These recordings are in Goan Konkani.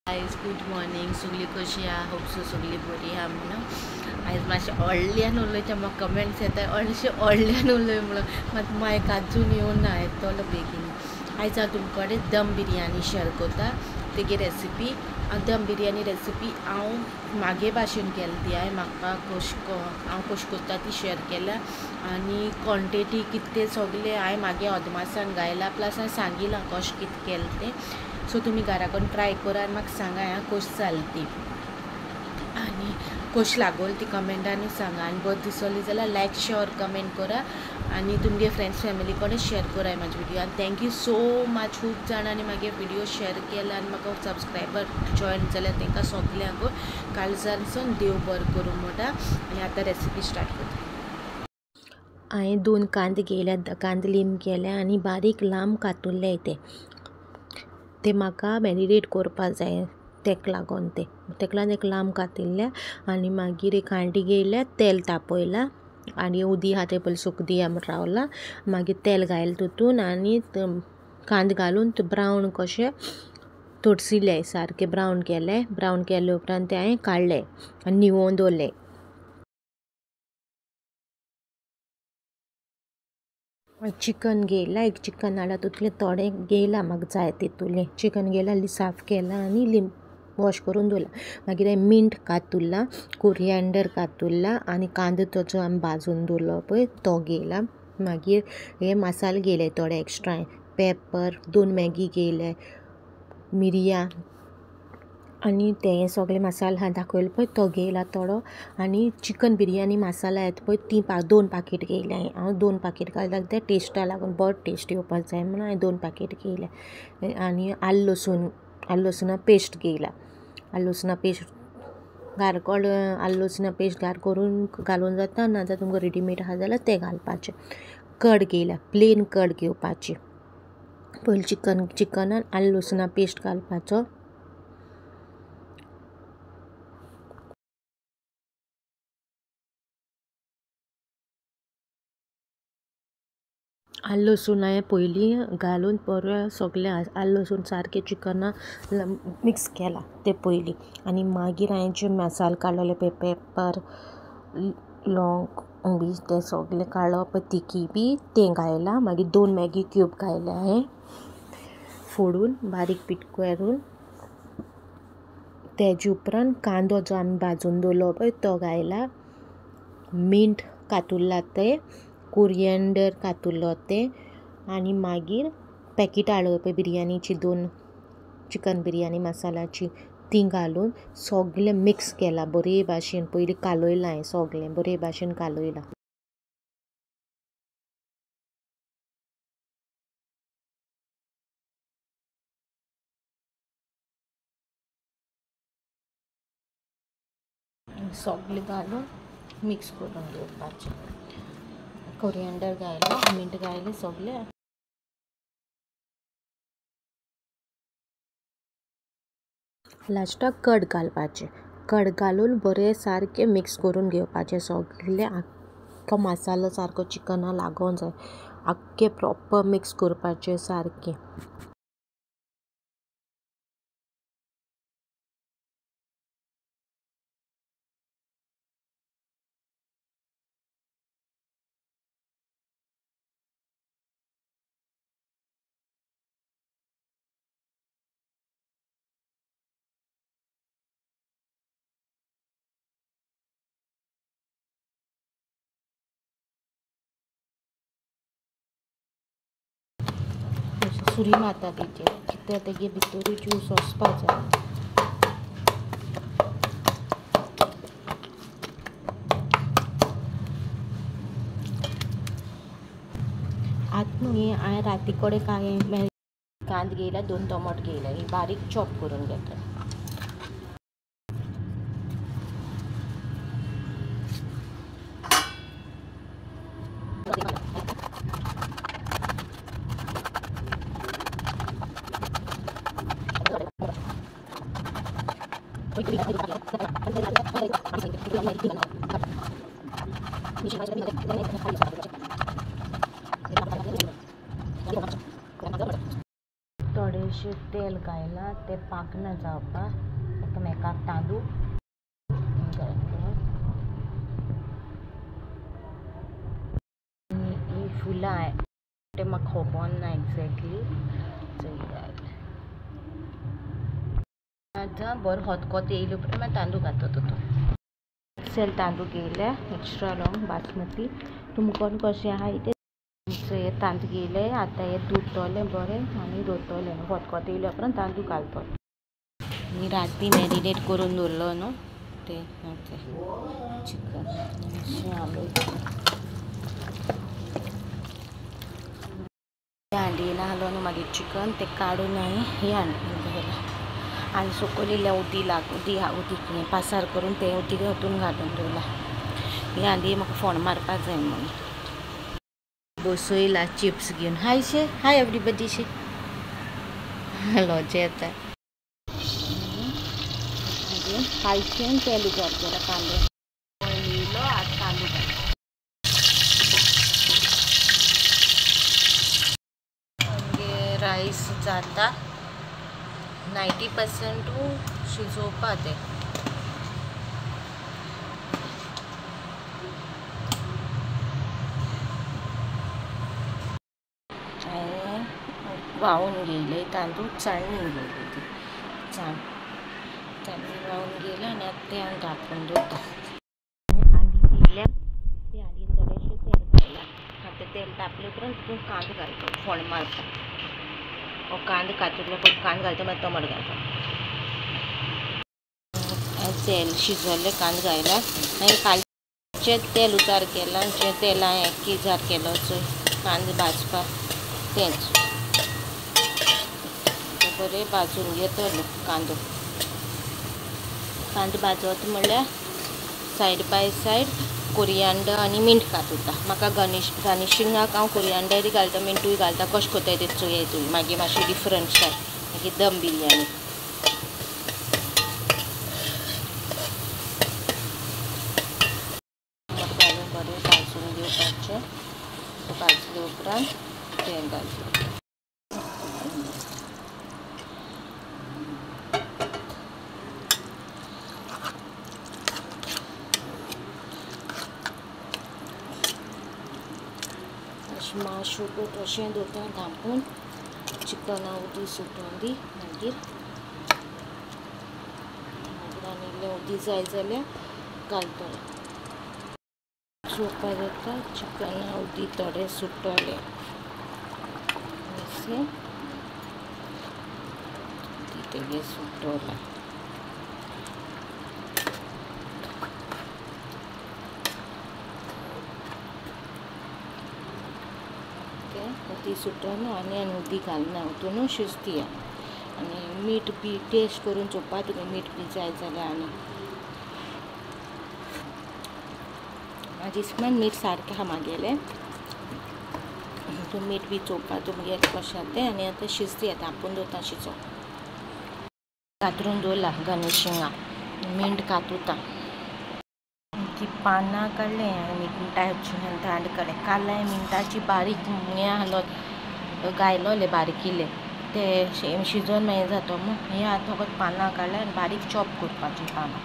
Guys good morning. सगळी कशी आहा? होप सो सगळी बरी आहा म्हणून. आयज मातशें व्हडल्यान उलयता, म्हाका कमेंट्स येता अशें व्हडल्यान उलय म्हणून. मात मायक आजून येवना, येतलो बेगीन. आयज हांव तुमचे कडेन दम बिरयानी शेअर करता, तेगे रेसिपी. दम बिरयानी रेसिपी हांव म्हागे भाशेन केली ती. हांवें म्हाका कश हांव कशी करता ती शेअर केल्या आनी क्वॉन्टिटी कितें सगळें हांवें म्हागे अदमासान घायला, प्लस हांवें सांगिलां कशें कितें केलें तें. सो तुमी घरा कडेन ट्राय करा आनी म्हाका सांगा हां कशी जाली ती आनी कशी लागोली ती कमेंटांनी सांगा. आनी बरी दिसली जाल्यार लायक शेअर कमेंट करा आनी तुमगे फ्रेंड्स फॅमिली कडेन शेअर करा म्हाजे व्हिडियो. आनी thank you so much, खूब जाणांनी म्हागे व्हिडियो शेअर केला आनी म्हाका सबस्क्रायबर जॉयन जाल्या तांकां सगल्यांक काळजांसून देव बरें करूं म्हणटा. आनी आतां रेसिपी स्टार्ट करता. हांवें 2 कांदे घेयल्या, कांदे लीम केल्या आनी बारीक लांब कातुरले. ते म्हाका मॅरिनेट करपा जाय तेका लागून ते तेका लागून एक लांब कातिल्ले. आनी मागीर एक हांडी घेयल्या, तेल तापयलां आनी उदी आहा ते पयलीं सुक दिया म्हण रावला. मागीर तेल घायलें तितून आनी कांदे घालून ते ब्रावन कशे तोडसिले, सारके ब्रावन केले. ब्रावन केले उपरांत ते हांवें काडले आनी निवोवन दवरले. चिकन घेयला, एक चिकन हाडला तितलें थोडें घेयलां, म्हाका जाय तितूलें चिकन घेयलां, साफ केलां आनी लिंब वॉश करून दवरलां. मागीर हांवें मिंट कातुरलां, कोरियेंडर कातुरलां आनी कांदो तो जो आमी भाजून दवरलो पळय तो घेयला. मागीर हे मसाले घेयले थोडे एक्स्ट्रा, पेपर, 2 मॅगी घेयले, मिरयां आनी ते सगळे मसाला हा दाखयलो पळय तो घेयला थोडो. आनी चिकन बिरयानी मसाला येता पळय ती 2 पाकीट घेयले हांवें. हांव 2 पाकीट घालता ते टेस्टा लागून, बरो टेस्ट येवपाक जाय म्हणून हांवें 2 पाकीट घेयले. आनी आल्ल लसूण, आल्ल लसुणा पेस्ट घेयला. आल्ल लसुणा पेस्ट घारकोड, आल्ल लसुणा पेस्ट घार करून घालून जाता, नाजाल्यार तुमकां रेडीमेड आहा जाल्यार तें घालपाचें. कड घेयला, प्लेन कड घेवपाची. पयलीं चिकनान आल्ल लसुणा पेस्ट घालपाचो. आल्ल लसूण हांवें पयलीं घालून बरें सगळें आल्ल लसूण सारकें चिकना मिक्स केलां तें पयलीं. आनी मागीर हांवें जे मसालो काडलेले पळय पेपर, लौंग बी तें सगळें काडलो पळय, तिकी बी तें घायलां. मागीर 2 मॅगी क्यूब घायले हांवें फोडून बारीक पीट करून. तेजे उपरांत कांदो जो आमी भाजून दवरलो पळय तो घायला, मिंट कातुरला तें, कोरियेंडर कातुरलो तें. आनी मागीर पॅकेट हाडलो पळय बिरयानीची 2 चिकन बिरयानी मसालाची ती घालून सगळें मिक्स केलां बरे भाशेन. पयलीं कालयलां हांवें सगळें बरे भाशेन कालयलां. सगळें घालून मिक्स करून घेवपाचें. कोरियेंडर घायला, मिंट घायलें सगळें. लास्टाक कड घालपाचें. कड घालून बरें सारकें मिक्स करून घेवपाचें सगळें. आख्खो मसालो सारको चिकना लागोंक जाय, आख्खें प्रोपर मिक्स करपाचें सारकें. सुरी मारता तेजेर कित्याक तेगे भितरूय ज्यूस वचपा जाय. आतां न्ही हांवें राती कडेन कांय कांदे घेयला, 2 टोमाट घेयला, बारीक चॉप करून घेता. थोडेशे थोडेशें तेल घायलां तें पाकना जावपाक एकामेकाक तांदूळ घायला आनी ही फुलां तें म्हाका खबर ना एग्जॅक्टली. आतां बरो खतखतो येयले उपरांत मागीर तांदूळ घातलो तितून. एक्सेल तांदूळ घेयले एक्स्ट्रा लाँग बासमती. तुमकां कशें आहाय तें. हे तांदूळ घेयले आतां हे धुतले बरें आनी दवरतले. खतखतो येयले उपरांत तांदूळ घालतले. आनी राती मॅरिनेट करून दवरलो न्हू तें चिकन हांडयेन आहलो न्हू मागीर चिकन तें काडून हांवें हे हांडयेन घायलां आनी सकयल इल्लें उदीक उदीक पासार करून तें उदीक हातून घालून दवरलां. ही हांडी म्हाका फोण मारपाक जाय म्हणून बसयला चिप्स घेवन. हाय शे हाय एवरीबडी शे लॉजे येता. मागीर कालचें तेल उजार केलां कांदे येयलो आतां तांदूळ घाल. मागीर रायस जाता 90% शिजोवपा तें. व्हांवून गेले तांदूळ चाळणीन गेले ती चाळणी व्हांवून गेले आनी आतां तें हांव धांपून दवरता. हांडी घेयल्या ते हांडयेन थोडेशें तेल घायलां. आतां तेल तापले उपरांत तितून कांदो घालता फोण मारता. हो कांदो कातुरलो पयलीं कांदो घालता मागीर टमाट घालता. तेल शिजवल्लें कांदो घायला मागीर कालचें तेल उजार केलां जें तेल हांवें उजार केलो चोय कांदो भाजपाक तेंच बरें भाजून घेतलो कांदो. कांदो भाजत म्हणल्यार सायड बाय सायड कोरियांडर आनी मिंट घालता. म्हाका गार्निशिंगाक हांव कोरियांडरूय घालता मिंटूय घालता. कशें करताय तें चोयाय तुमी मागीर मातशी डिफरंट स्टायल मागीर दम बिरयानी. घालून बरें भाजून घेवपाचें. भाजले उपरांत तें घालता. मातशें अशें दवरता धांपून चिकना उदीक सुटून दी. मागीर मागीर आनी इल्लें उदीक जाय जाल्यार घालतलें. चोवपा जाता चिकना उदीक थोडें सुट्टलें. तेगे सुट्टलें. उदीक सुटोन आनी आनी उदीक घालना तितून शिजती. आनी मीठ बी टेस्ट करून चोवपा तुका मीठ बी जाय जाल्यार. आनी म्हाजे इसमान मीठ सारकें आहा म्हागेलें. तूं मीठ बी चोवपा तुमगेलें कशें तें. आनी आतां शिजती धांपून दवरता शिजोवंक. कातरून दवरला गार्निशिंगाक मिंट कातुता. ती पानां काडलें आनी मिंटाची दांड काडलें. काल हांवें मिंटाची बारीक हें आहलो गायलोलें बारकिलें तें शिजोवन मागीर जाता म्हूण. हें आतां फकत पानां काडलें आनी बारीक चॉप करपाचीं पानां.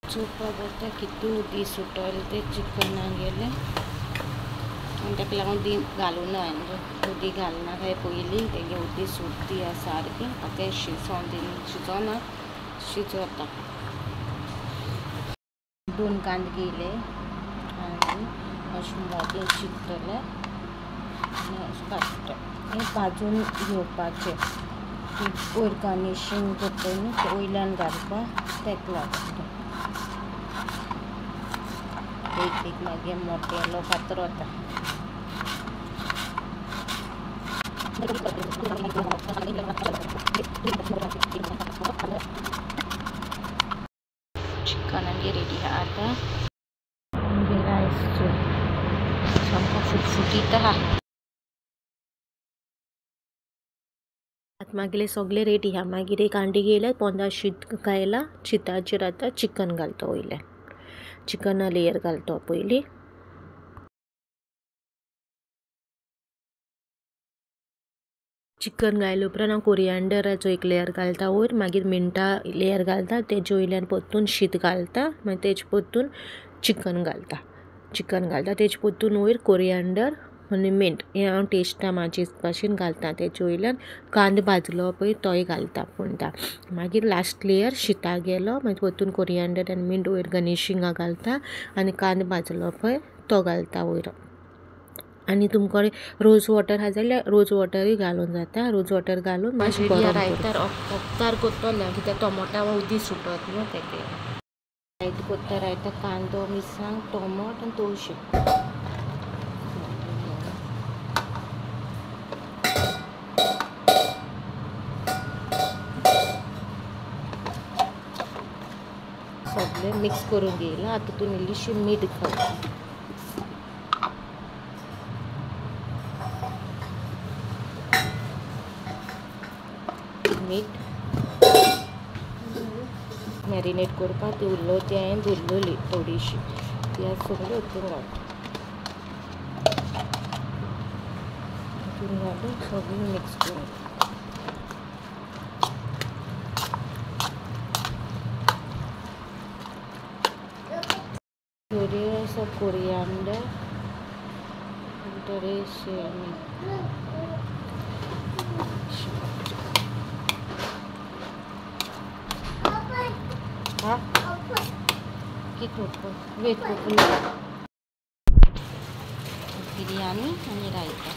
चोवपाक जाता कितून उदीक सुटोलें तें चिकनाक गेलें. आनी ताका लागून उदीक घालूं ना हांवें. उदीक घालना काय पयलीं तेगे उदीक सुटती आसा सारकें. आतां तें शिजोवन शिजोना शिजोता. 2 कांदे घेयले आनी अशें मोदें चिरतलें आनी अशें काडटा. हें भाजून घेवपाचें. वयर गार्निशींग करता न्हू तें वयल्यान घालपाक तेका लागून एक एक मागीर मोटेलो कातरता. चिकन आमगे रेडी आहा आतां. आमगे रायस सामको फुटफुटीत आहा. आतां मागीर सगळें रेडी आहा. मागीर एक हांडी घेयल्या पोंदा शीत घायलां. शिताचेर आतां चिकन घालता वयल्यान. चिकना लेयर घालता पयलीं. चिकन घायले उपरांत हांव कोरियांडराचो एक लेयर घालता वयर, मागीर मिंटा लेयर घालता, तेजे वयल्यान परतून शीत घालता, मागीर तेजे परतून चिकन घालता, चिकन घालता तेजे परतून वयर कोरियांडर आनी मिंट हें हांव टेस्टा म्हाजे भाशेन घालता. तेजे वयल्यान कांदो भाजलो पळय तोय घालता पूणटा. मागीर लास्ट लेयर शिता गेलो, मागीर परतून कोरियांडर आनी मिंट वयर गार्निशिंगाक घालता आनी कांदो भाजलो पळय तो घालता वयर. आनी तुमकां रोज वॉटर आसा जाल्यार रोज वॉटरूय घालून जाता. रोज वॉटर घालून मातशें गरम रायतार ओक्तार कोत्तलें कित्याक टोमोटा उदी सुटत न्हू तेका. रायता कोत्ता रायता कांदो, मिरसांग, टोमोट आनी तवशें. सगळें मिक्स करून घेयलां. आतां तितून इल्लीशी मीठ घालता. मीठ मॅरिनेट करपाक ती उरलो ती हांवें धुल्लोली थोडीशी, ती आतां सगळी ओतून घालता. ओतून घालून सगळें मिक्स करून थोडी असो कोरियांडर, थोडेशें वेट बिरयानी आनी रायता.